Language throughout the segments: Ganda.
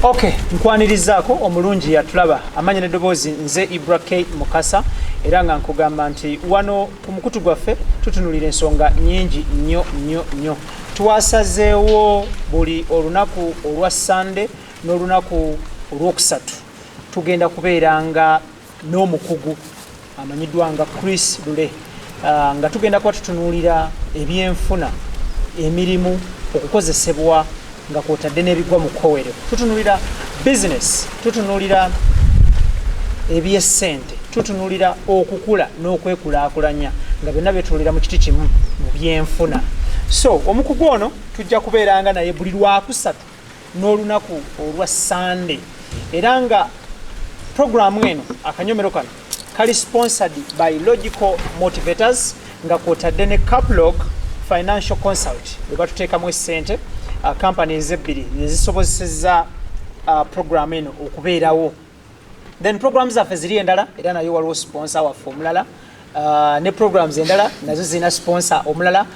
Ok, nkwanirizaako omulungi yatulaba amanya n'eddoboozi. Nze Ibra K Mukasa, era nga nkugamba nti wano ku mukutu gwaffe tutunulira ensonga nyingi nnyo nnyo nnyo. Twasazeewo buli olunaku olwa Sande n'olunaku olwokusatu tugenda kubeeranga n'omukugu amanyiddwa nga Chris Lule, nga tugenda kuba tutunuulira ebyenfuna, emirimu, okukozesebwa nga kwotadde n'ebigwa mu kkowero. Tutunuulira bizinesi, tutunuulira ebyessente, tutunuulira okukula n'okwekulaakulanya, nga byonna byetunuulira mu kiti kimu mu byenfuna. So omukugu ono tujja kubeeranga naye buli lwakusatu n'olunaku olwa Sande, era nga programu eno, akanyomero kano kali sponsored by Logical Motivators, nga kwotadde ne Caplog Financial Consult bwe batuteekamu essente. Companies ebbiri nezisobozeseza programu eno okubeerawo. Then programs zaffe ziri endala, era nayo waliwo sponsor waffe omulala, ne programs endala nazo zirina sponsor omulala.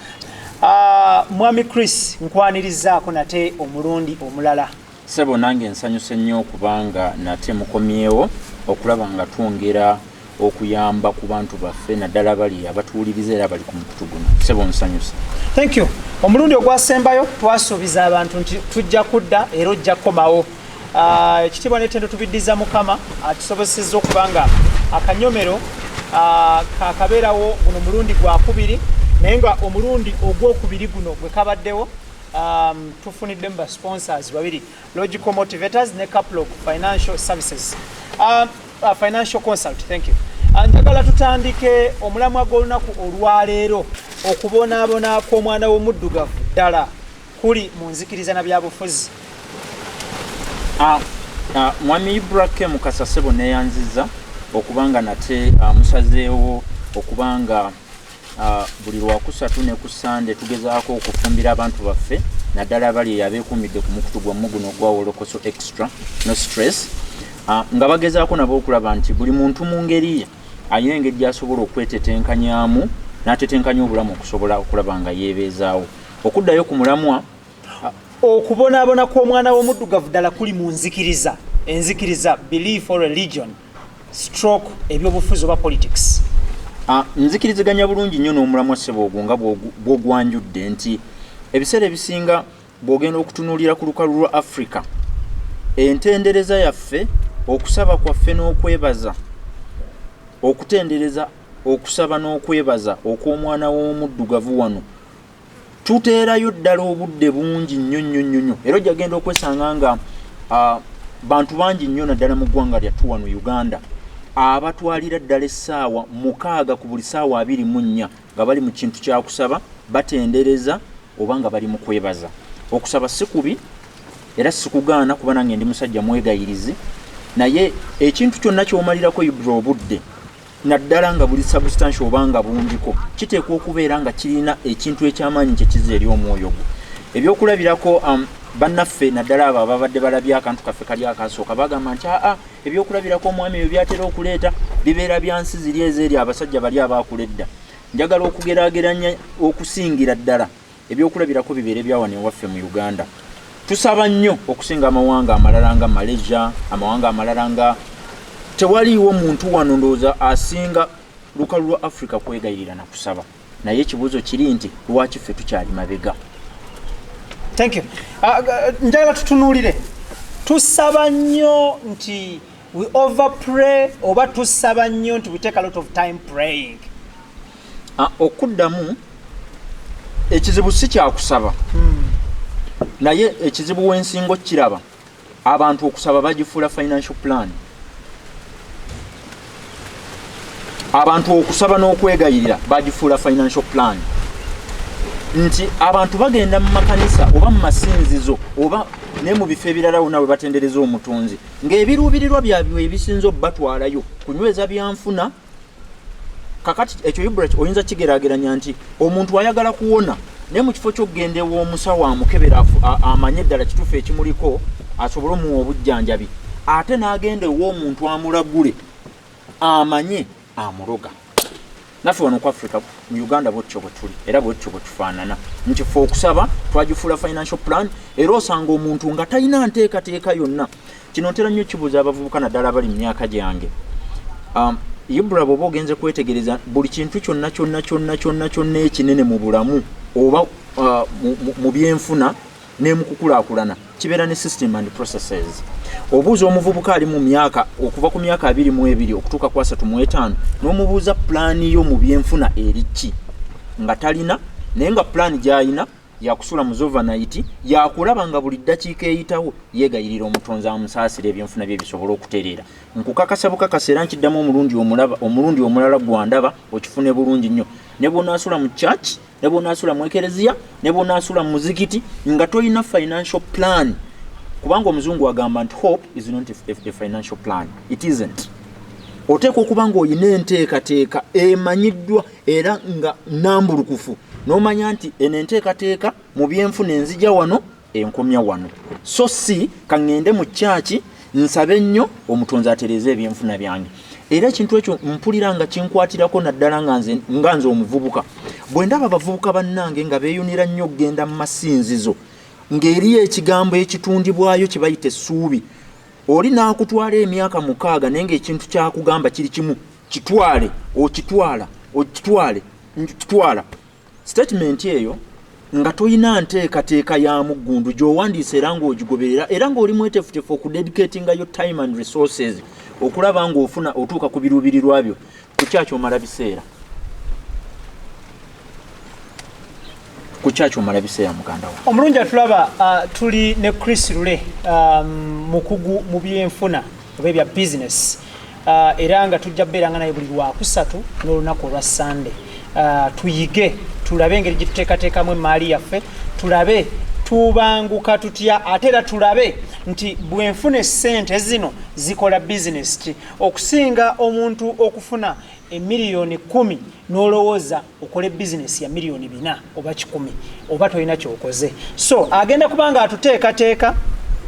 Mwami Chris, nkwanirizaako nate omulundi omulala. Sebo, nange nsanyuse nnyo okubanga nate mukomyewo okulaba nga twongera okuyamba ku bantu baffe, naddala bali abatuwuliriza era bali ku mukutu guno. Sebo, nsanyuse. Thank you. Omulundi ogwasembayo twasuubiza abantu nti tujja kudda era ojja kukomawo. Ekitiibwa n'ettendo tubiddiza Mukama atusobosezza okuba nga akanyomero kakabeerawo guno mulundi gwakubiri, naye nga omulundi ogwokubiri guno gwe kabaddewo, tufuniddemu ba sponsors babiri, Logical Motivators ne Caplog Financial Services, Financial Consult. Thank you. Njagala tutandike omulamwa gw'olunaku olwaleero: okubonaabona kw'omwana w'omuddugavu ddala kuli mu nzikiriza na byabufuzi. Mwami Ibrake Mukasa, sebo, neyanziza okubanga nate musazeewo okubanga buli lwakusatu ne ku Sande tugezaako okufumbira abantu baffe, naddala bali abeekuumidde ku mukutu gwammwe guno ogwa Wolokoso Extra No Stress, nga bagezaako nabo okulaba nti buli muntu mu ngeri ye alina engeri gy'asobola okwetetenkanyaamu n'atetenkanya obulamu okusobola okulaba nga yeebeezaawo. Okuddayo ku mulamwa, okubonaabona kw'omwana w'omuddugavu ddala kuli mu nzikiriza, enzikiriza, belief or religion stroke ebyobufuzi oba politics. Nzikiriziganya bulungi nnyo n'omulamwa, ssebo, ogwo nga bw'ogwanjudde nti ebiseera ebisinga bw'ogenda okutunuulira ku lukalu lwa Africa, entendereza yaffe, okusaba kwaffe n'okwebaza, okutendereza, okusaba n'okwebaza okw'omwana w'omuddugavu wano tuteerayo ddala obudde bungi nnyo nnyo nnyo nnyo, era ojja genda okwesanga nga bantu bangi nnyo, naddala mu ggwanga lyattu wano Uganda, abatwalira ddala essaawa 6 ku buli ssaawa 24 nga bali mu kintu kyakusaba, batendereza oba nga bali mu kwebaza. Okusaba si kubi era sikugaana, kuba nange ndi musajja mwegayirizi, naye ekintu kyonna kyomalirako, Ibra, obudde, naddala nga buli substantial oba nga bungiko, kiteekwa okubeera nga kirina ekintu ekyamaanyi kyekiza eri omwoyo gwo. Ebyokulabirako, bannaffe, naddala abo ababadde balabye akantu kaffe kali akasooka, bagamba nti aa, ebyokulabirako omwami ebyo byatera okuleeta bibeera bya nsi ziri ezeeri, abasajja bali abaakula edda. Njagala okugeraageranya okusingira ddala ebyokulabirako bibeere byawano ewaffe mu Uganda. Tusaba nnyo okusinga amawanga amalala nga Malaysia, amawanga amalala nga tewaliiwo muntu wano ndowooza asinga lukalu lwa Africa kwegayirira na kusaba. Naye ekibuuzo kiri nti lwaki ffe tukyali mabega? Thank you. Njagala tutunuulire, tusaba nnyo nti we over pray oba tusaba nnyo nti we take a lot of time praying? Okuddamu, ekizibu si kyakusaba, naye ekizibu w'ensingo kiraba abantu okusaba bagifuula financial plan. Abantu okusaba n'okwegayirira bagifuula financial plan, nti abantu bagenda mu makanisa oba mu masinzizo oba ne mu bifo ebirala wonna we batendereza omutonzi, ng'ebiruubirirwa byabwe ebisinza obbatwalayo kunyweza byanfuna. Kakati ekyo, Ibra, oyinza kigeraageranya nti omuntu ayagala kuwona, naye mu kifo ky'okugenda ew'omusawo amukebera amanye eddala kituufu ekimuliko asobole omuwa obujjanjabi, ate n'agenda ew'omuntu amulagule amanye amuloga. Naffe wano ku Africa, mu Uganda, bwetutyo bwe tuli era bwetutyo bwe tufaanana, nti ffe okusaba twagifuula financial plan. Era osanga omuntu nga talina nteekateeka yonna. Kino ntera nnyo kibuuza abavubuka, naddala abali mu myaka gyange. Ibra, bw'oba ogenze kwetegereza, buli kintu kyonna kyonna kyonna kyonna kyonna ekinene mu bulamu oba mu byenfuna ne mu kukulaakulana kibeera ne system and processes. Obuuza omuvubuka ali mu myaka okuva ku myaka 22 okutuuka ku 35, n'omubuuza pulaani yo mu byenfuna eri ki, nga talina. Naye nga pulaani gy'alina yakusula mu overnight, yakulaba nga buli ddakiika eyitawo yeegayirira Omutonzi amusaasira ebyenfuna bye bisobole okutereera. Nkukakasa bukakasa, era nkiddamu omulundi omulaba, omulundi omulala, gwandaba okifune bulungi nnyo, ne bw'onaasula mu church, ne bw'onaasula mu ekereziya, ne bw'onaasula mu muzikiti, nga tolina financial plan, kubanga omuzungu agamba nti hope is not a financial plan, it isn't. Oteekwa okuba ng'olina enteekateeka emanyiddwa era nga nambulukufu, n'omanya nti eno enteekateeka mu byenfuna enzija wano, enkomya wano, so si kaŋŋende mu kyaki nsabe nnyo Omutonzi atereeze ebyenfuna byange. Era ekintu ekyo mpulira nga kinkwatirako, naddala nga nze omuvubuka, bwe ndaba abavubuka bannange nga beeyunira nnyo okugenda mu masinzizo, ng'eriyo ekigambo ekitundibwayo kye bayita essuubi. Oli n'akutwala emyaka 6, naye ng'ekintu kyakugamba kiri kimu: kitwale, okitwala, okitwale, kitwala. Statement eyo nga toyina nteekateeka ya muggundu gy'owandiisa era ng'ogigoberera, era ng'oli mweteefuteefu okudedicatinga your time and resources okulaba ng'ofuna otuuka ku biruubirirwa byo, ku biseera kukyaki omala biseera, muganda wa. Omulungi atulaba, tuli ne Chris Lule, mukugu mu byenfuna oba ebya business, era nga tujja kubeeranga naye buli Lwakusatu n'olunaku olwa Sande, tuyige, tulabe engeri gye tuteekateekamu emaali yaffe, tulabe tubanguka tutya, ate era tulabe nti bwenfuna essente zino zikola bizinesi ki, okusinga omuntu okufuna emiliyoni 10 n'olowooza okole bizinesi ya miliyoni 4 oba 100, oba tolina kyokoze. So agenda kuba nga atuteekateeka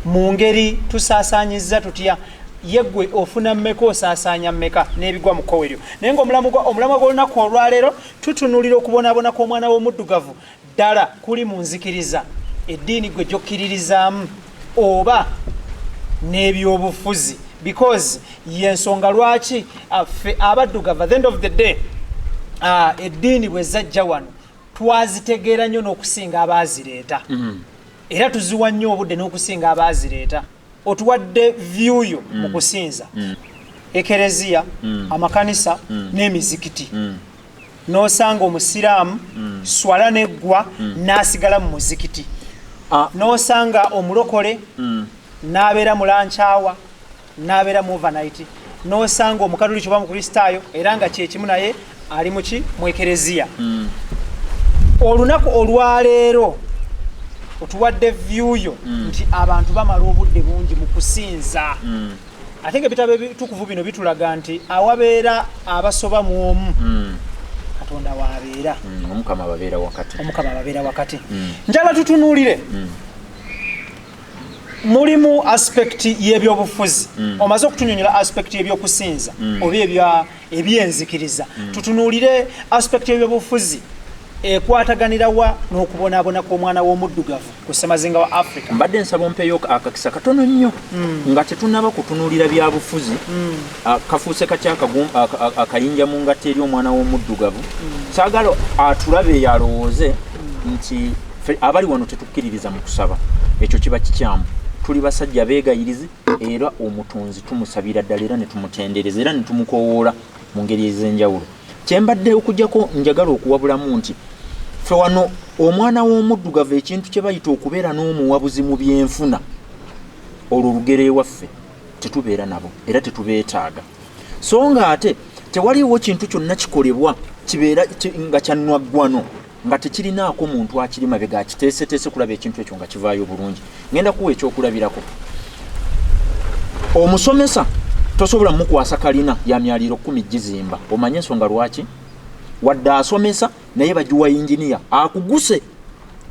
mu ngeri tusaasaanyiza tutya, yeggwe ofuna mmeka, osaasaanya mmeka, n'ebigwa mu kkowe eryo. Naye nga omulamwa gw'olunaku olwaleero, tutunuulira okubonaabona kw'omwana w'omuddugavu, ddala kuli mu nzikiriza, eddiini gwe gyokkiririzaamu oba n'ebyobufuzi, because yensonga lwaki ffe abaddugavu, at the end of the day, eddiini bwe zajja wano twazitegeera nnyo n'okusinga abaazireeta, era tuziwa nnyo obudde n'okusinga abaazireeta. Otuwadde view yo mu kusinza, ekereziya, amakanisa n'emizikiti, n'osanga omusiraamu swala neggwa n'asigala mu muzikiti, n'osanga omulokole n'abeera mu lunch hour, n'abeera mu overnight, n'osanga omukatuliki oba mukristaayo era nga kyekimu, naye ali muki? Mu ekereziya. Olunaku olwaleero otuwadde view yo nti abantu bamala obudde bungi mu kusinza, ate nga ebitabo ebitukuvu bino bitulaga nti awabeera abasoba mu omu, Katonda waabeera. Omukama ababeera wakati. Omukama ababeera wakati. Njala tutunuulire, mulimu aspect y'ebyobufuzi. Omaze okutunyonyola aspect y'ebyokusinza oba ebyenzikiriza. Tutunuulire aspect y'ebyobufuzi, ekwataganira wa n'okubonaabona kw'omwana w'omuddugavu ku ssemazinga wa Africa? Mbadde nsaba ompeeyo akakisa katono nnyo nga tetunaba kutunuulira byabufuzi. Kafuuse katya akayinja mu ngatta eri omwana w'omuddugavu? Saagala atulabe eyo alowooze nti ffe abali wano tetukkiririza mu kusaba. Ekyo kiba kikyamu. Tuli basajja beegayirizi, era Omutonzi tumusabira ddala, era ne tumutendereza, era ne tumukoowoola mu ngeri ez'enjawulo. Kyembadde okugjako njagala okuwabulamu nti ffe wano omwana w'omuddugavu, ekintu kye bayita okubeera n'omuwabuzi mu byenfuna, olwo olugero ewaffe tetubeera nabo era tetubeetaaga. So nga ate tewaliiwo kintu kyonna kikolebwa kibeera nga kyanwaggwano nga tekirinaako muntu akiri mabega akiteeseteese kulaba ekintu ekyo nga kivaayo bulungi. Ngenda kuwa ekyokulabirako. Omusomesa tosobola mukwasa kalina ya myaliiro 10 gizimba. Omanye ensonga lwaki? Wadde asomesa, naye bagiwa yinginiya akuguse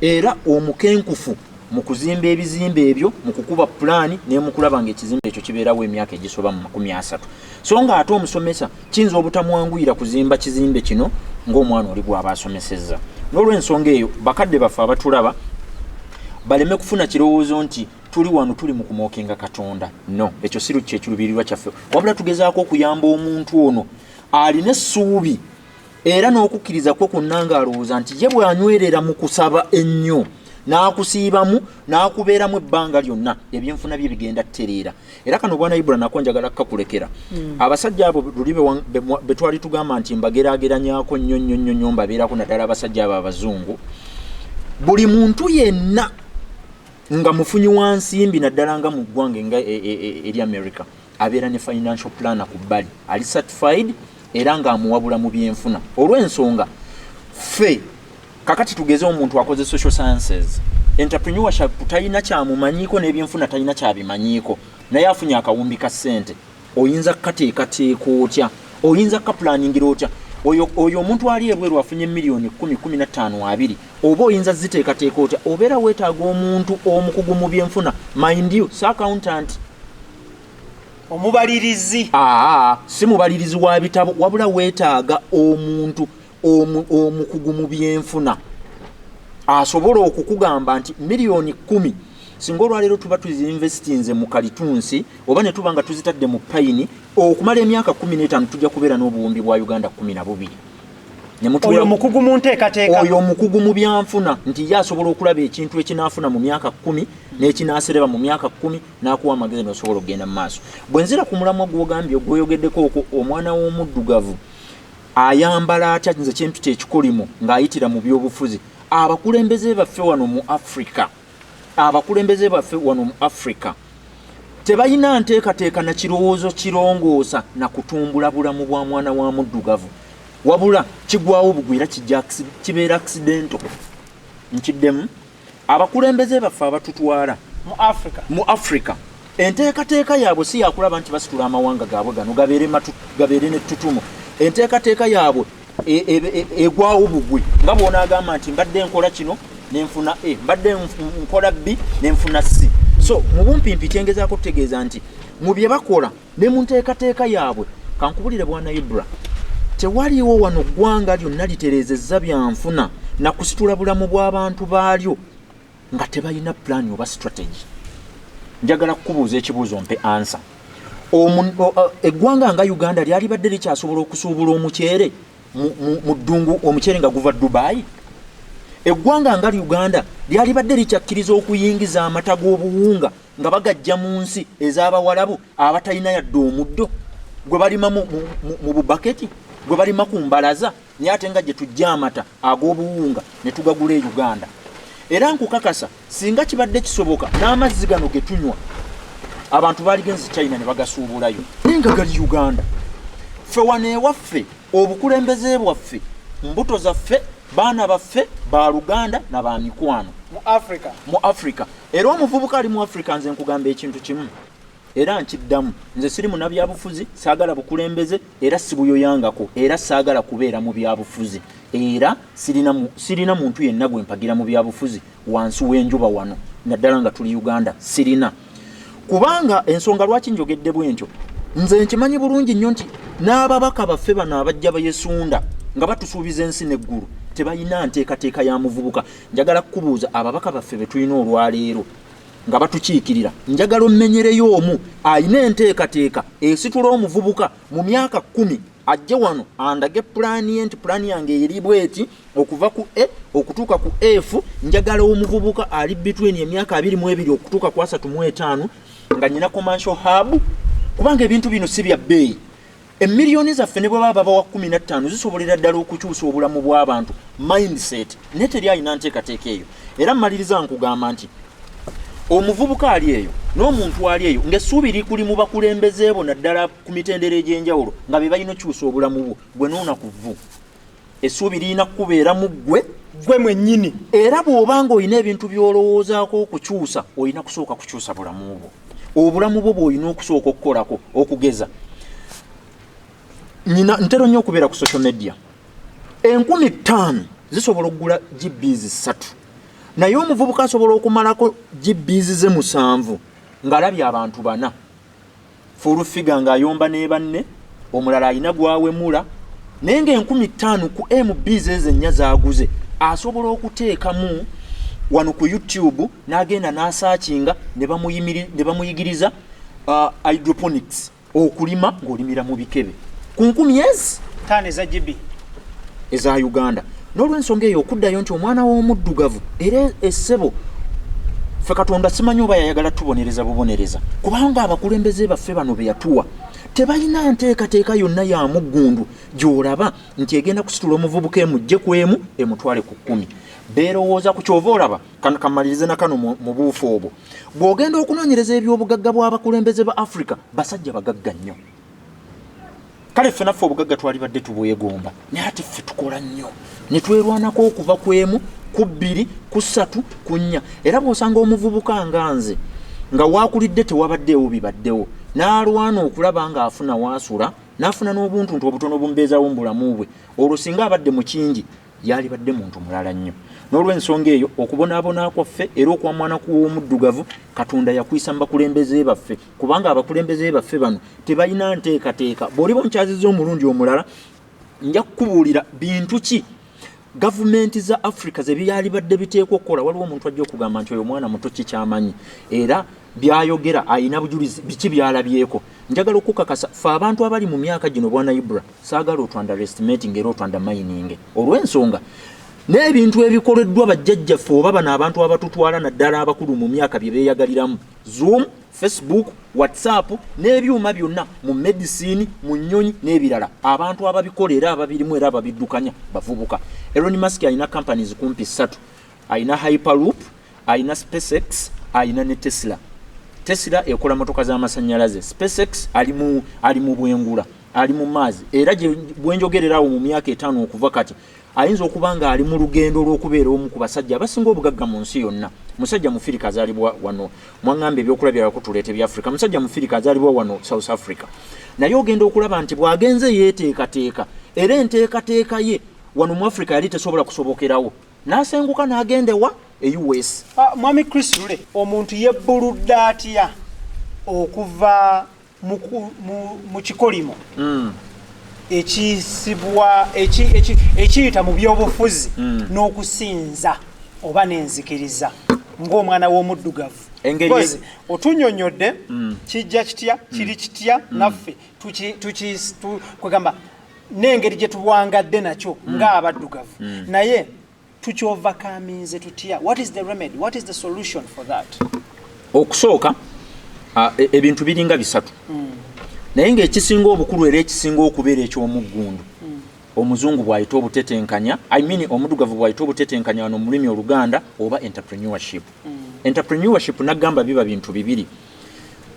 era omukenkufu. mu kuzimba ebizimbe ebyo, mu kukuba pulaani ne mu kulaba ng'ekizimbe ekyo kibeerawo emyaka egisoba mu 30. So nga ate omusomesa kiyinza obutamwanguyira kuzimba kizimbe kino ng'omwana oli gw'aba asomesezza. N'olwensonga eyo, bakadde baffe abatulaba baleme kufuna kirowoozo nti tuli wano tuli mu kumookinga Katonda. No, ekyo si kyekiruubirirwa kyaffe, wabula tugezaako okuyamba omuntu ono alina essuubi era n'okukkiriza kwe kwonna ng'alowooza nti ye bw'anywerera mu kusaba ennyo n'akusiibamu n'akubeeramu ebbanga lyonna, ebyenfuna bye bigenda ttereera. Era kano bwana Ibula nako njagala kukakulekera. Abasajja abo luli be twali tugamba nti mbageraageranyako nnyo nnyo nnyo nnyo, mbabeerako naddala abasajja abo abazungu. Buli muntu yenna nga mufunyi wa nsimbi, naddala nga mu ggwanga nga eri America, abeera ne financial planner ku bbali ali certified era ng'amuwabula mu byenfuna. Olw'ensonga ffe kakati tugeze omuntu akoze social sciences, entrepreneurship talina kyamumanyiiko, n'ebyenfuna talina kyabimanyiiko, naye afunye akawumbi ka ssente, oyinza kukateekateeka otya? Oyinza kukapulaningira otya? Oyo omuntu ali ebweru afunye miliyoni 10, 15, 20, oba oyinza ziteekateeka otya? Obeera weetaaga omuntu omukugu mu byenfuna, mind you, si accountant. Omubalirizi. Aa, si mubalirizi wa bitabo, wabula weetaaga omuntu omukugu mu byenfuna asobola okukugamba nti miliyoni 10 singa olwaleero tuba tuzinvestinze mu kalitunsi oba ne tuba nga tuzitadde mu payini, okumala emyaka 15 tujja kubeera n'obuwumbi bwa Uganda 12. Ne Oyo omukugu mu nteekateeka. Oyo omukugu mu byanfuna, nti ye asobola okulaba ekintu ekinaafuna mu myaka 10 n'ekinaasereba mu myaka 10, n'akuwa amagezi n'osobola okugenda mu maaso. Bwe nzira ku mulamwa gw'ogambye, gwoyogeddeko okwo, omwana w'omuddugavu ayambala atya nze kyempita ekikolimo ng'ayitira mu byobufuzi? Abakulembeze baffe wano mu Africa, abakulembeze baffe wano mu Africa tebalina nteekateeka na kirowoozo kirongoosa na kutumbula bulamu bwa mwana wa muddugavu, wabula kigwawo bugwira, kijja kibeera accidental. Nkiddemu, abakulembeze baffe abatutwala mu Africa, mu Africa, enteekateeka yaabwe si yakulaba nti basitula amawanga gaabwe gano gabeere nettutumu. Enteekateeka yaabwe egwawo bugwi, nga bw'onaagamba nti mbadde nkola kino nenfuna A, mbadde nkola B nenfuna C. So mu bumpimpi kyengezaako tutegeeza nti mu bye bakola ne mu nteekateeka yaabwe, kankubulire bwana Ibra, tewaliiwo wano ggwanga lyonna litereezezza byanfuna na kusitula bulamu bw'abantu baalyo nga tebalina plan oba strategy. Njagala kukubuuza ekibuuzo, mpe answer. Eggwanga nga Uganda lyalibadde likyasobola okusuubula omuceere mu ddungu, omuceere nga guva Dubai? Eggwanga nga Uganda lyalibadde likyakkiriza okuyingiza amata g'obuwunga nga bagajja mu nsi ez'Abawalabu abatalina yadde omuddo gwe balima mu bubaketi, gwe balima ku mbalaza, naye ate nga gye tujja amata ag'obuwunga ne tugagula e Uganda? Era nkukakasa, singa kibadde kisoboka, n'amazzi gano ge tunywa abantu baaligenze China ne bagasuubulayo, naye nga gali Uganda. Ffe wano ewaffe, obukulembeze bwaffe, mbuto zaffe, baana baffe, baluganda na bamikwano. Mu Africa. Mu Africa. Era omuvubuka ali mu Africa, nze nkugamba ekintu kimu era nkiddamu, nze siri munabyabufuzi, saagala bukulembeze era sibuyoyangako, era saagala kubeera mu byabufuzi, era sirina muntu yenna gwe mpagira mu byabufuzi wansi w'enjuba wano, naddala nga tuli Uganda. Sirina, kubanga ensonga lwaki njogedde bwe ntyo, nze nkimanyi bulungi nnyo nti n'ababaka baffe bano abajja bayesunda nga batusuubiza ensi n'eggulu tebalina nteekateeka ya muvubuka. Njagala kukubuuza, ababaka baffe be tulina olwaleero nga batukiikirira, njagala ommenyereyo omu alina enteekateeka esitula omuvubuka mu myaka 10, ajje wano andage pulaani ye nti pulaani yange eri bweti okuva ku A okutuuka ku F. Njagala omuvubuka ali between emyaka 22 okutuuka ku 35 nga nyina commercial hub, kubanga ebintu bino si bya bbeeyi. Emiliyoni zaffe ne bwe baba babawa 15 zisobolera ddala okukyusa obulamu bw'abantu, mindset, naye teri alina nteekateeka eyo. Era mmaliriza nkugamba nti omuvubuka ali eyo n'omuntu ali eyo ng'essuubi likuli mu bakulembeze bo, naddala ku mitendera egy'enjawulo, nga be balina okyusa obulamu bwo, gwe nuuna ku vvu. Essuubi lirina kukubeera mu ggwe. Gwe mwennyini. Era bw'oba ng'olina ebintu by'olowoozaako okukyusa, olina kusooka kukyusa bulamu bwo. Obulamu bwo bw'olina okusooka okukolako. Okugeza, nyina ntero nnyo okubeera ku social media, 5000 zisobola okugula GBs 3. Naye omuvubuka asobola okumalako GBs ze 7 ng'alabye abantu 4, Full Figure ng'ayomba ne banne, omulala alina gwawemula, naye nga 5000 ku MBs ezo 4 zaaguze asobola okuteekamu wano ku YouTube n'agenda n'asearchinga ne bamuyigiriza hydroponics, okulima ng'olimira mu bikebe ku nkumi ezi 5 eza GB eza Uganda. N'olwensonga eyo, okuddayo nti omwana w'omuddugavu era essebo, ffe Katonda simanyi oba yayagala tubonereza bubonereza, kubanga abakulembeze baffe bano be yatuwa tebalina nteekateeka yonna ya muggundu gy'olaba nti egenda kusitula omuvubuka emugje ku 1 emutwale ku 10. Beerowooza ku kyova olaba kano kamalirize na kano mu buufu obwo. Bw'ogenda okunoonyereza ebyobugagga bw'abakulembeze ba Africa, basajja bagagga nnyo. Kale ffe naffe obugagga twalibadde tubwegomba, naye ate ffe tukola nnyo ne twerwanako okuva ku 1, ku 2, ku 3, ku 4. Era bw'osanga omuvubuka nga nze nga waakulidde tewabaddeewo bibaddewo, n'alwana okulaba ng'afuna waasula, n'afuna n'obuntuntu obutono obumubeezawo mu bulamu bwe, olwo singa abadde mu kingi yalibadde muntu mulala nnyo. N'olwensonga eyo, okubonaabona kwaffe era okwa mwana w'omuddugavu, Katonda yakwisa mu bakulembeze baffe, kubanga abakulembeze baffe bano tebalina nteekateeka. Bw'oliba onkyazizza omulundi omulala, nja kukubuulira bintu ki gavumenti za Africa ze byalibadde biteekwa okukola. Waliwo omuntu ajja okugamba nti oyo mwana muto, kikyamanyi era byayogera ayina bujulizi biki byalabyeko. Njagala okukakasa fe abantu abali mu myaka gino, bwana Ibra, saagala otu-underestimating era otu-undermining, olw'ensonga n'ebintu ebikoleddwa bajjajjaffe oba bano abantu abatutwala, naddala abakulu mu myaka, bye beeyagaliramu: Zoom, Facebook, WhatsApp n'ebyuma byonna mu medicine, mu nnyonyi n'ebirala. Abantu ababikola era ababirimu era ababiddukanya bavubuka. Elon Musk alina companies kumpi ssatu: alina Hyperloop, alina SpaceX, alina ne Tesla. Tesla ekola motoka z'amasannyalaze. SpaceX ali mu bwengula, ali mu maazi, era bwenjogererawo mu myaka 5 okuva kati ayinza okuba nga ali mu lugendo olw'okubeera omu ku basajja abasinga obugagga mu nsi yonna. Musajja mufirika, azaalibwa wano. Mwaŋŋamba ebyokulabirako tuleeta ebyafrika. Musajja mufirika, azaalibwa wano South Africa, naye ogenda okulaba nti bw'agenze yeeteekateeka, era enteekateeka ye wano mu Africa yali tesobola kusobokerawo, n'asenguka n'agenda ewa e US. Ah, Mwami Chris Lule, omuntu yebbuludde atya okuva mu kikolimo ekisibwa ekiyita mu byobufuzi n'okusinza oba n'enzikiriza ng'omwana w'omuddugavu? Because otunyonyodde kijja kitya, kiri kitya, naffe kwegamba n'engeri gye tuwangadde nakyo ng'abaddugavu, naye tukyovercominze tutya? What is the remedy? What is the solution for that? Okusooka, ebintu biringa bisatu, naye ng'ekisinga obukulu era ekisinga okubeera eky'omuggundu, omuzungu bw'ayita obutetenkanya, I mean omuddugavu bw'ayita obutetenkanya wano mu lulimi Oluganda, oba entrepreneurship. Entrepreneurship nagamba biba bintu bibiri.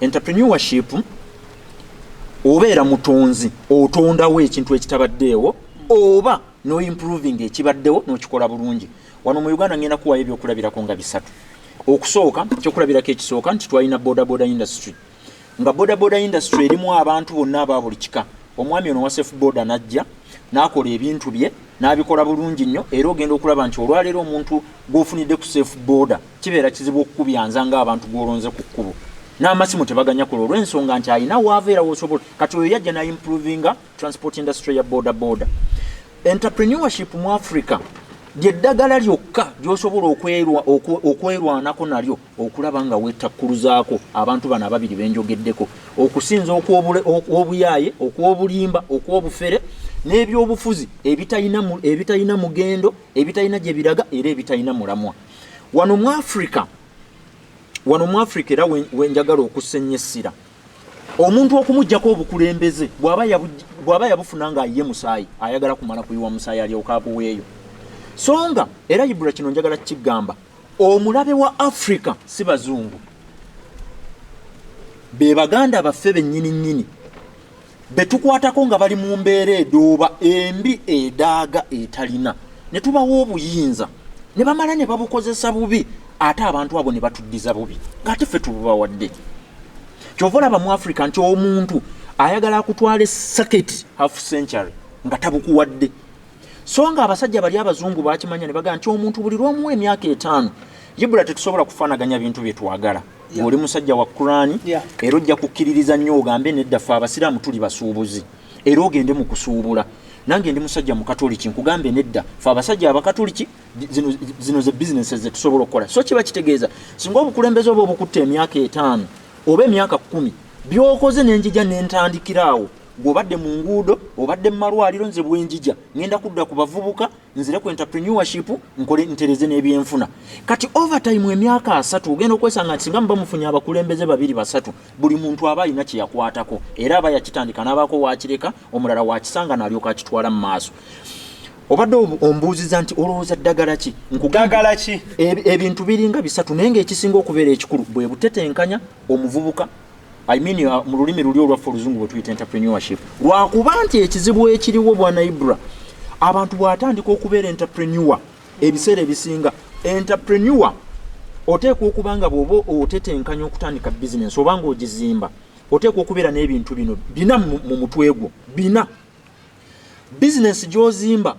Entrepreneurship, obeera mutonzi, otondawo ekintu ekitabaddeewo oba noimproving ekibaddewo n'okikola bulungi. Wano mu Uganda ngenda kuwayo ebyokulabirako nga bisatu. Okusooka, ekyokulabirako ekisooka nti twalina boda boda industry, nga boda boda industry erimu abantu bonna aba buli kika. Omwami ono wa Safe Boda najja n'akola ebintu bye n'abikola bulungi nnyo, era ogenda okulaba nti olwaleero omuntu gw'ofunidde ku Safe Boda kibeera kizibu okukubyanza ng'abantu gw'olonze ku kkubo n'amasimu tebaganya kola, olw'ensonga nti alina waava era wosobola. Kati oyo yajja n'improvinga transport industry ya boda boda. Entrepreneurship mu Africa lyeddagala lyokka lyosobola okwerwanako nalyo okulaba nga weetakkuluzaako abantu bano ababiri benjogeddeko: okusinza okw'obuyaaye, okw'obulimba, okw'obufere n'ebyobufuzi ebitalina mugendo, ebitalina gye biraga era ebitalina mulamwa wano mu Africa. Wano mu Africa era wenjagala okussa ennyo essira, omuntu okumugjako obukulembeze bw'aba yabufuna ng'ayiye musaayi, ayagala kumala kuyiwa musaayi alyoka abuweeyo. So nga era Ibula, kino njagala kukigamba, omulabe wa Africa si bazungu, be baganda baffe bennyini nnyini betukwatako nga bali mu mbeera edooba, embi, edaaga, etalina, ne tubawa obuyinza ne bamala ne babukozesa bubi, ate abantu abo ne batuddiza bubi ng'ate ffe tububawadde. Kyova olaba mu Africa nti omuntu ayagala akutwala esaketi half century nga tabukuwadde. So nga abasajja bali abazungu bakimanya ne bagamba nti omuntu buli lwomuwa emyaka 5 Ibula, tetusobola kufaanaganya bintu bye twagala. Oli musajja wa Kurani, era ojja kukkiririza nnyo ogambe nedda, ffe abasiraamu tuli basuubuzi, era ogende mu kusuubula. Nange ndi musajja mukatoliki, nkugambe nedda, fe abasajja abakatoliki zino ze bizinesi zetusobola okukola. So kiba kitegeeza singa obukulembeze oba obukutta emyaka 5 oba emyaka 10 byokoze, nenjija nentandikira awo, gweobadde mu nguudo, obadde mu malwaliro, nze bwenjija ngenda kudda ku bavubuka, nzire ku entrepreneurship, nkole ntereze n'ebyenfuna. Kati overtime emyaka 30 ogenda okwesanga nti singa muba mufunye abakulembeze babiri basatu, buli muntu aba alina kyeyakwatako, era aba yakitandika n'abaako wakireka, omulala wakisanga n'alyoka akitwala mu maaso. Obadde ombuuziza nti olowooza ddagala ki? Ddagala ki? Ebintu biringa bisatu, naye ng'ekisinga okubeera ekikulu bwe butetenkanya omuvubuka, I mean, mu lulimi luli olwaffe oluzungu bwe tuyita entrepreneurship. Lwakuba nti ekizibu ekiriwo, bwana Ibra, abantu bw'atandika okubeera entrepreneur, ebiseera ebisinga entrepreneur oteekwa okuba nga bw'oba otetenkanya okutandika bizinensi oba ng'ogizimba, oteekwa okubeera n'ebintu bino bina mu mutwe gwo bina. Bizinensi gy'ozimba,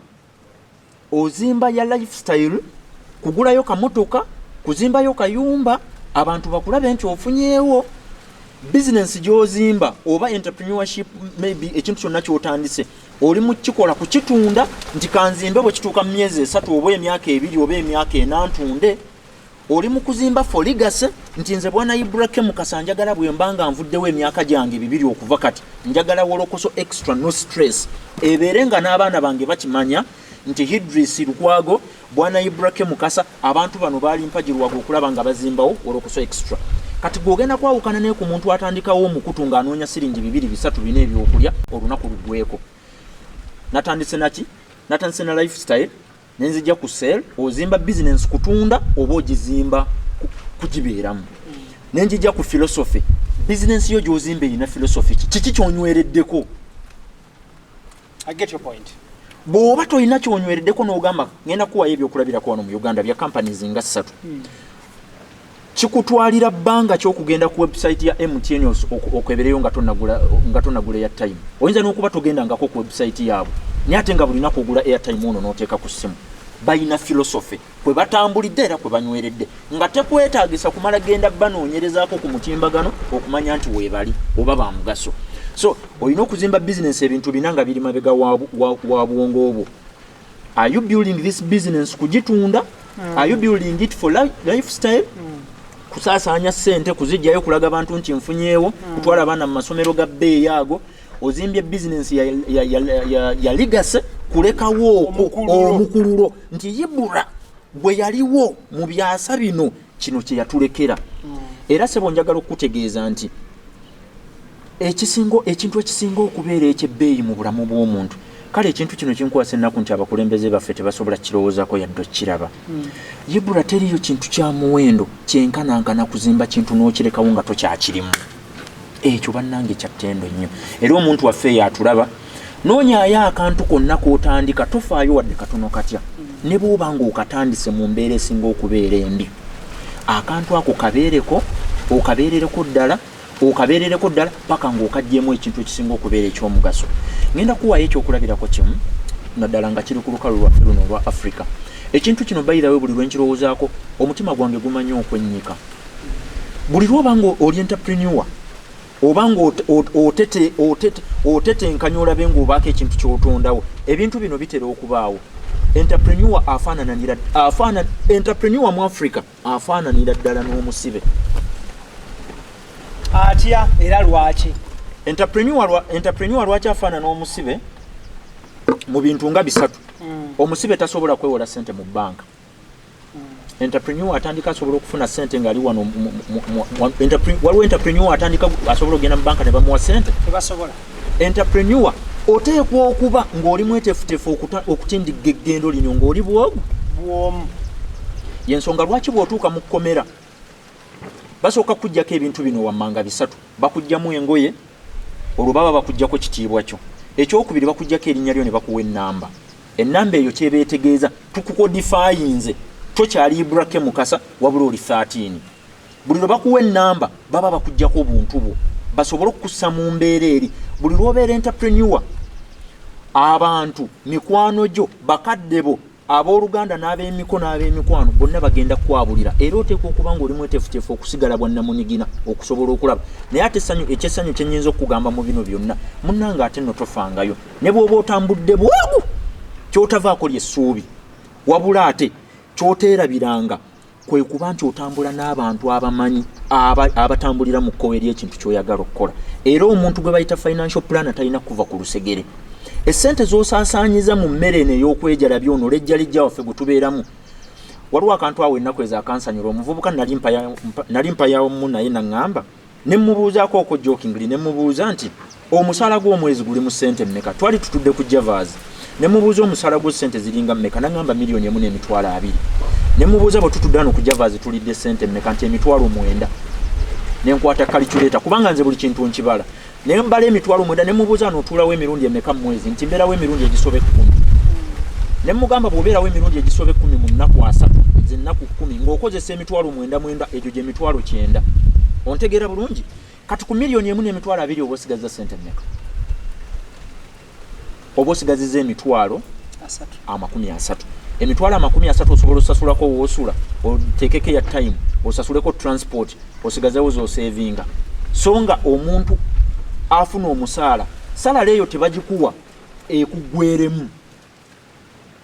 ozimba ya lifestyle, kugulayo kamotoka, kuzimbayo kayumba, abantu bakulabe nti ofunyeewo? Bizinensi gy'ozimba oba entrepreneurship, maybe ekintu kyonna ky'otandise, oli mu kikola kukitunda nti kanzimbe, bwe kituuka mu myezi 3 oba emyaka 2 oba emyaka 4 ntunde? Oli mu kuzimba for legacy, nti nze bwana Ibrahim Mukasa njagala bwe mba nga nvuddewo emyaka gyange 200 okuva kati, njagala Wolokoso Extra No Stress ebeere nga n'abaana bange bakimanya nti Hidris Lukwago, bwana Ibrahim Mukasa, abantu bano baali mpagirwaga okulaba nga bazimbawo Wolokoso Extra. Kati gwogenda kwawukana naye ku muntu atandikawo omukutu ng'anoonya siringi 2, 3, 4 ebyokulya olunaku lugweko. Natandise naki? Natandise na lifestyle, nenzija ku sell. Ozimba business kutunda oba ogizimba kugibeeramu? Nenjija ku philosophy. Business yo gyozimba erina philosophy ki? Kiki kyonywereddeko? I get your point. Bw'oba tolina kyonywereddeko n'ogamba ngenda kuwayo ebyokulabirako wano mu Uganda bya companies nga ssatu, kikutwalira bbanga kyokugenda ku website ya MTN okwebereyo nga tonagula airtime? Oyinza n'okuba togendangako ku website yaabwe, naye ate nga bulinaku ogula airtime ono n'oteeka ku ssimu. Balina philosophy kwe batambulidde era kwe banyweredde, nga tekwetaagisa kumala genda banoonyerezaako ku mutimbagano okumanya nti weebali oba ba mugaso. So olina okuzimba bizinensi ebintu bina nga biri mabega wa bwongo obwo. Are you building this business kugitunda? Are you building it for lifestyle, kusaasaanya ssente, kuzijjayo, kulaga abantu nti nfunyeewo, kutwala abaana mu masomero ga bbeeyi ago? Ozimbye bizinensi ya legacy, kulekawo okwo Omukululo. Omukululo nti Ibura bwe yaliwo mu byasa bino, kino kye yatulekera. Era sebo, njagala okukutegeeza nti ekintu ekisinga okubeera ekyebbeeyi mu bulamu bw'omuntu, kale ekintu kino kinkwasa ennaku nti abakulembeze baffe tebasobola kirowoozako yadde okiraba. Ibura, teriyo kintu kya muwendo kyenkanankana kuzimba kintu n'okirekawo nga tokyakirimu. Ekyo bannange kya ttendo nnyo. Era omuntu waffe eyo atulaba, noonyaayo akantu konna k'otandika, tofaayo wadde katono katya, ne bw'oba ng'okatandise mu mbeera esinga okubeera embi, akantu ako kabeereko, okabeerereko ddala, okabeerereko ddala paka ng'okaggyemu ekintu ekisinga okubeera ekyomugaso. Ngenda kuwaayo ekyokulabirako kimu, naddala nga kiri ku lukalu lwaffe luno olwa Africa. Ekintu kino bayirawe, buli lwenkirowoozaako omutima gwange gumanyi okwennyika. Buli lwoba nga oli entrepreneur oba nga otetenkanya olabe ng'obaako ekintu ky'otondawo, ebintu bino bitera okubaawo. Entrepreneur afaanananira afaana entrepreneur mu Africa afaananira ddala n'omusibe. Atya era lwaki? Entrepreneur lwaki afaanana omusibe? Mu bintu nga bisatu. Omusibe tasobola kwewola sente mu banka. Entrepreneur atandika asobola okufuna sente ng'ali wano waliwo entrepreneur atandika asobola okugenda mu banka ne bamuwa sente? Tebasobola. Entrepreneur oteekwa okuba ng'oli mweteefuteefu okutindigga eggendo lino ng'oli bwogu. Bwomu. Yensonga lwaki bw'otuuka mu kkomera basooka kujjako ebintu bino wammanga bisatu. Bakugjamu engoye, olwo baba bakuggyako kitiibwa kyo. Ekyokubiri, bakuggyako erinnya lyo ne bakuwa ennamba. Ennamba eyo kyebeetegeeza, tukukodifayinze, tokyali Ibrake Mukasa wabula oli 13. Buli lwe bakuwa ennamba baba bakuggyako obuntu bwo basobole okukussa mu mbeera eri. Buli lw'obeera entrepreneur, abantu mikwano gyo, bakadde bo. Abooluganda n'ab'emiko n'ab'emikwano bonna bagenda kukwabulira, era oteekwa okuba ng'oli mweteefuteefu okusigala bwannamunigina okusobola okulaba. Naye ate essanyu, ekyessanyu kye nnyinza okukugamba mu bino byonna, munnange, ate nno tofangayo ne bw'oba otambudde bwagu, ky'otavaako ly'essuubi. Wabula ate ky'oteerabiranga kwe kuba nti otambula n'abantu abamanyi abatambulira mu kkowe ly'ekintu ky'oyagala okukola. Era omuntu gwe bayita financial planner talina kuva ku lusegere. Essente z'osaasaanyiza mu mmere eno ey'okwejalabya, ono lejjalejja waffe gwe tubeeramu. Waliwo akantu awo ennaku ezo akansanyula. Omuvubuka nali mpayamu naye naŋŋamba, ne mmubuuzaako okwo jokingly, ne mmubuuza nti omusaala gw'omwezi guli mu ssente mmeka? Twali tutudde ku Javas. Ne mubuuza, omusaala gwo ssente ziringa mmeka? Naŋŋamba 1,200,000. Ne mubuuza, bwe tutudde wano ku Javas tulidde ssente mmeka? Nti 90,000. Ne nkwata calculator, kubanga nze buli kintu nkibala, ne mbala 90,000. Ne mubuuza, n'otuulawo emirundi emeka mu mwezi? Nti mbeerawo emirundi egisoba 10. Ne mugamba, bw'obeerawo emirundi egisoba 10 mu nnaku 30, nze ennaku 10, ng'okozesa 90,000 mwenda, egyo gye 90,000. Ontegeera bulungi? Kati ku 1,200,000 oba osigaza ssente mmeka? Oba osigaziza emitwalo 30. 30,000 osobola osasulako woosula, oteekeko ya time, osasuleko transport, osigazewo zosevinga. So nga omuntu afuna omusaala, salary eyo tebagikuwa ekuggweremu.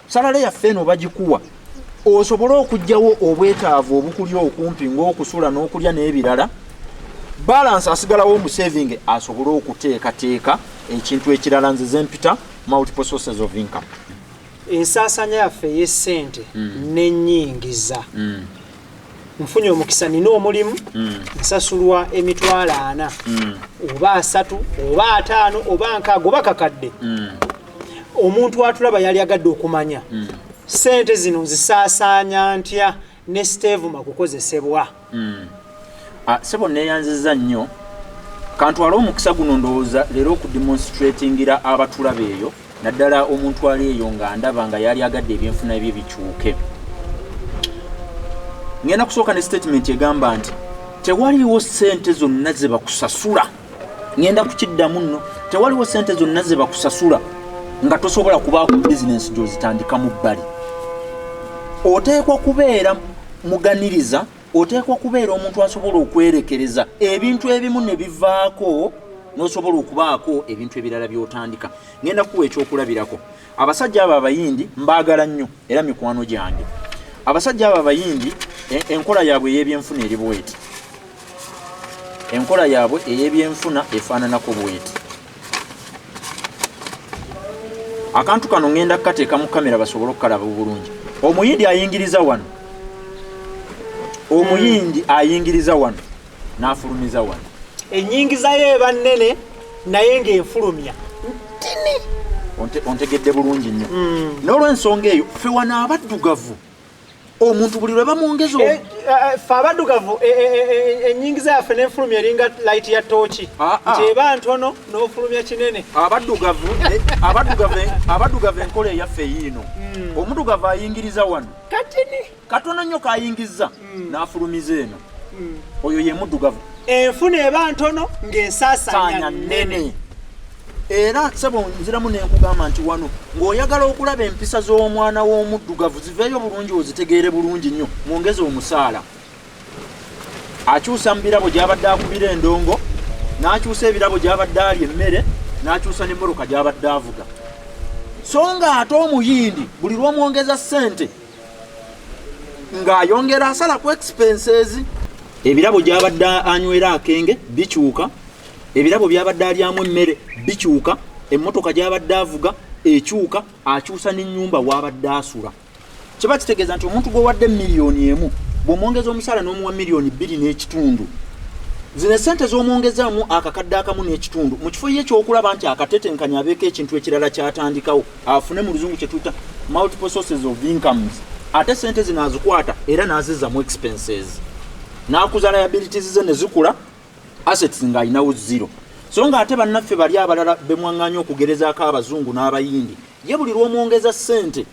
Salary yaffe eno bagikuwa osobole okugjawo obwetaavu obukuli okumpi ng'okusula n'okulya n'ebirala, balance asigalawo mu saving asobole okuteekateeka ekintu ekirala. Nze zempita multiple sources of income. Ensaasanya yaffe ey'essente n'ennyingiza. Nfunye omukisa, nina omulimu, nsasulwa 40,000 oba 30 oba 50 oba 60 oba kakadde. Omuntu atulaba yali agadde okumanya, sente zino nzisaasaanya ntya ne siteevuma kukozesebwa? Ah, sebo, neeyanziza nnyo. Kantwale omukisa guno, ndowooza leero okudemonstratingira abatulaba eyo, naddala omuntu ali eyo nga ndaba nga yali agadde ebyenfuna bye bikyuke. Ngenda kusooka ne statement egamba nti tewaliwo ssente zonna ze bakusasula. Ngenda kukiddamu nno, tewaliwo ssente zonna ze bakusasula nga tosobola kubaako bizinensi gy'ozitandika mu bbali. Oteekwa kubeera muganiriza, oteekwa kubeera omuntu asobola okwerekereza ebintu ebimu ne bivaako n'osobola okubaako ebintu ebirala by'otandika. Ngenda kuwa ekyokulabirako. Abasajja abo Abayindi mbaagala nnyo era mikwano gyange. Abasajja abo Abayindi, enkola yaabwe ey'ebyenfuna eri bweti. Enkola yaabwe ey'ebyenfuna efaananako bweti. Akantu kano ngenda kukateeka mu kamera basobole okukalaba bulungi. Omuyindi ayingiriza wano, Omuyindi ayingiriza wano n'afulumiza wano. Ennyingiza ye eba nnene naye ng'enfulumya ntini. Ontegedde bulungi nnyo. N'olwensonga eyo, ffe wano abaddugavu, omuntu buli lwe bamwongeza Ffe abaddugavu, ennyingiza yaffe n'enfulumya eringa light ya tooki, nti eba ntono n'ofulumya kinene. Abaddugavu, enkola eyaffe yiino. Omuddugavu ayingiriza wano katini. Katono nnyo kayingiza, n'afulumiza eno. Oyo ye muddugavu. Enfuna eba ntono ng'ensaasanya nnene. Era sebo, nziramu nenkugamba nti wano ng'oyagala okulaba empisa z'omwana w'omuddugavu ziveeyo bulungi, ozitegeere bulungi nnyo, mwongeze omusaala. Akyusa mu birabo gy'abadde akubira endongo, n'akyusa ebirabo gy'abadde alya emmere, n'akyusa n'emmoroka gy'abadde avuga. So nga ate Omuyindi, buli lw'omwongeza ssente ng'ayongera asala ku expenses. Ebirabo gy'abadde anywera akenge bikyuka, ebirabo by'abadde alyamu emmere bikyuka, emmotoka gy'abadde avuga ekyuka, akyusa n'ennyumba w'abadde asula. Kiba kitegeeza nti omuntu gw'owadde 1 million bw'omwongeza omusaala n'omuwa 2.5 million, zino esente z'omwongezaamu 1.5 kakadde, mu kifo ye ekyokulaba nti akatetenkanya abeeko ekintu ekirala kyatandikawo, afune mu luzungu kye tuyita multiple sources of incomes, ate sente zino azikwata era n'azizza mu expenses, n'akuza liabilities ze ne zikula, assets ng'alinawo zero. So nga ate bannaffe bali abalala bemwaŋŋanya okugerezaako Abazungu n'Abayindi, ye buli lw'omwongeza ssente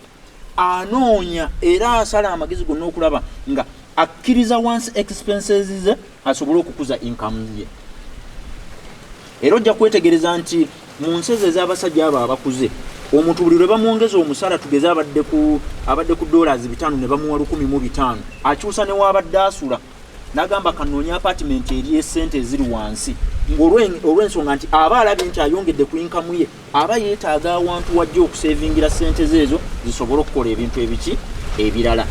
anoonya era asala amagezi gonna okulaba nga akkiriza wansi expenses ze asobole okukuza income ye. Era ojja kwetegereza nti mu nsi ezo ez'abasajja abo abakuze, Omuntu buli lwe bamwongeza omusaala, tugeze abadde ku $500 ne bamuwa 1500, akyusa ne waabadde asula n'agamba, "Kanoonya apartment eri esente eziri wansi," ng'olw'ensonga nti aba alabye nti ayongedde ku income ye, aba yeetaaga awantu wajja okusevingira sente ze ezo zisobole okukola ebintu ebiki ebirala.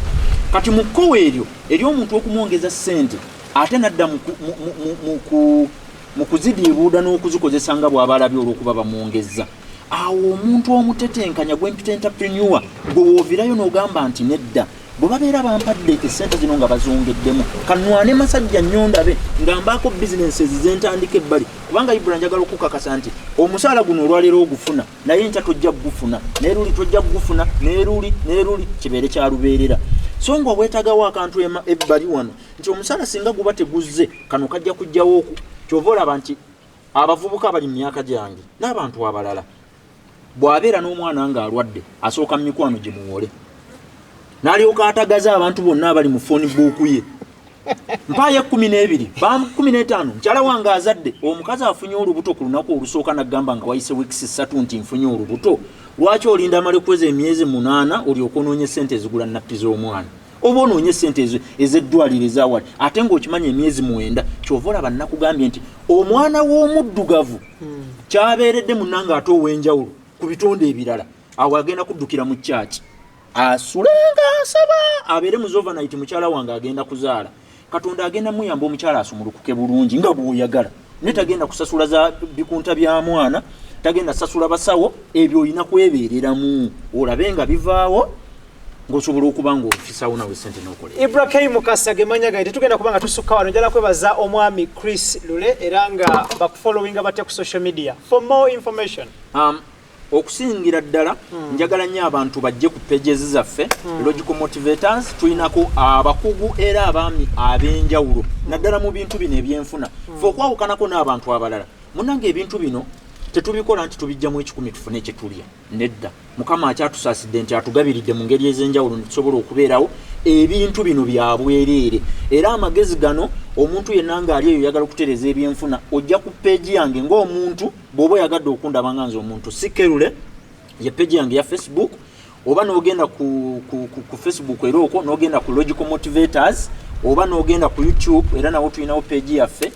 Kati mu kkowa eryo ery'omuntu okumwongeza sente ate nadda mu kuzidiibuuda n'okuzikozesa nga bw'aba alabye olw'okuba bamwongezza, awo omuntu omutetenkanya gwempita entrepreneur, gwe woovirayo n'ogamba nti, "Nedda, bwe babeera bampadde esente zino nga bazongeddemu, kanwane masajja nnyo ndabe nga mbaako bizinensi zentandika ebbali." Kubanga Ibula, njagala okukakasa nti omusaala guno olwaleero ogufuna, naye enkya tojja kugufuna, neruli tojja kugufuna, neruli neruli, kibeere kyalubeerera. So nga weetagawo akantu ebbali wano nti omusaala singa guba teguzze, kano kajja kujjawo oku. Kyova olaba nti abavubuka abali mu myaka gyange n'abantu abalala, bw'abeera n'omwana ng'alwadde, asooka mu mikwano gye muwole, n'alyoka atagaza abantu bonna abali mu phone book ye, "Mpaayo 12, 15, mukyala wange azadde." Omukazi afunye olubuto ku lunaku olusooka naggamba nga wayise weeks 3 nti, "Nfunye olubuto." Lwaki olinda amale kuweza emyezi 8 olyoka onoonye sente ezigula nappi z'omwana, oba onoonye sente ez'eddwaliro ezawali, ate ng'okimanyi emyezi 9? Kyova olaba nakugambye nti omwana w'omuddugavu kyabeeredde munnanga ate ow'enjawulo ku bitonde ebirala, awo agenda kuddukira mu kyaki, asulenga asaba, abeere mu overnight, "Mukyala wange agenda kuzaala." Katonda agenda muyamba, omukyala asumulukuke bulungi nga bw'oyagala, naye tagenda kusasula za bikunta bya mwana, tagenda sasula basawo. Ebyo olina kwebeereramu olabe nga bivaawo, ng'osobola okuba nga ofisawo nawe sente n'okola. Ibrahim Mukasa gemanya gange. Tetugenda kuba nga tusukka wano. Njala kwebaza omwami Chris Lule, era nga bakufollowinga batya ku social media for more information? Okusingira ddala njagala nnyo abantu bajje ku pages zaffe, Logical Motivators. Tulinako abakugu era abaami ab'enjawulo naddala mu bintu bino ebyenfuna. Fe okwawukanako n'abantu abalala, munange, ebintu bino tetubikola nti tubijjamu 1,000 tufune kyetulya. Nedda, Mukama akyatusaasidde nti atugabiridde mu ngeri ez'enjawulo netusobola okubeerawo. Ebintu bino bya bwereere, era amagezi gano, omuntu yenna ng'ali eyo oyagala okutereeza ebyenfuna, ojja ku page yange ng'omuntu. Bw'oba oyagadde okundaba nga nze omuntu sikerule, ye page yange ya Facebook, oba n'ogenda ku Facebook era okwo n'ogenda ku Logical Motivators, oba n'ogenda ku YouTube era nawo tulinawo page yaffe,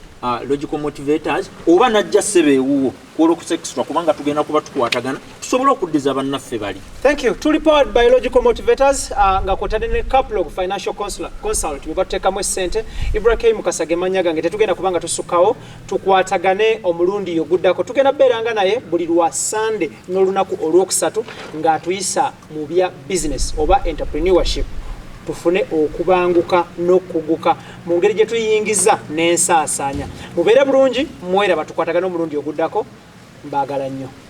Logical Motivators, oba najja ssebe ewuwo kwolwokusa extra, kubanga tugenda kuba tukwatagana tusobole okuddiza bannaffe bali. Thank you. Tuli powered by Logical Motivators, nga kwotadde ne Caplog Financial Consult bwe batuteekamu essente. Ibrahim Mukasa gemanya gange. Tetugenda kubanga tusukkawo, tukwatagane omulundi oguddako. Tugenda beeranga naye buli lwa Sunday n'olunaku olwokusatu ng'atuyisa mu bya business oba entrepreneurship, tufune okubanguka n'okukuguka mu ngeri gye tuyingiza n'ensaasaanya. Mubeere bulungi, mweraba, tukwatagane omulundi oguddako. Mbaagala nnyo.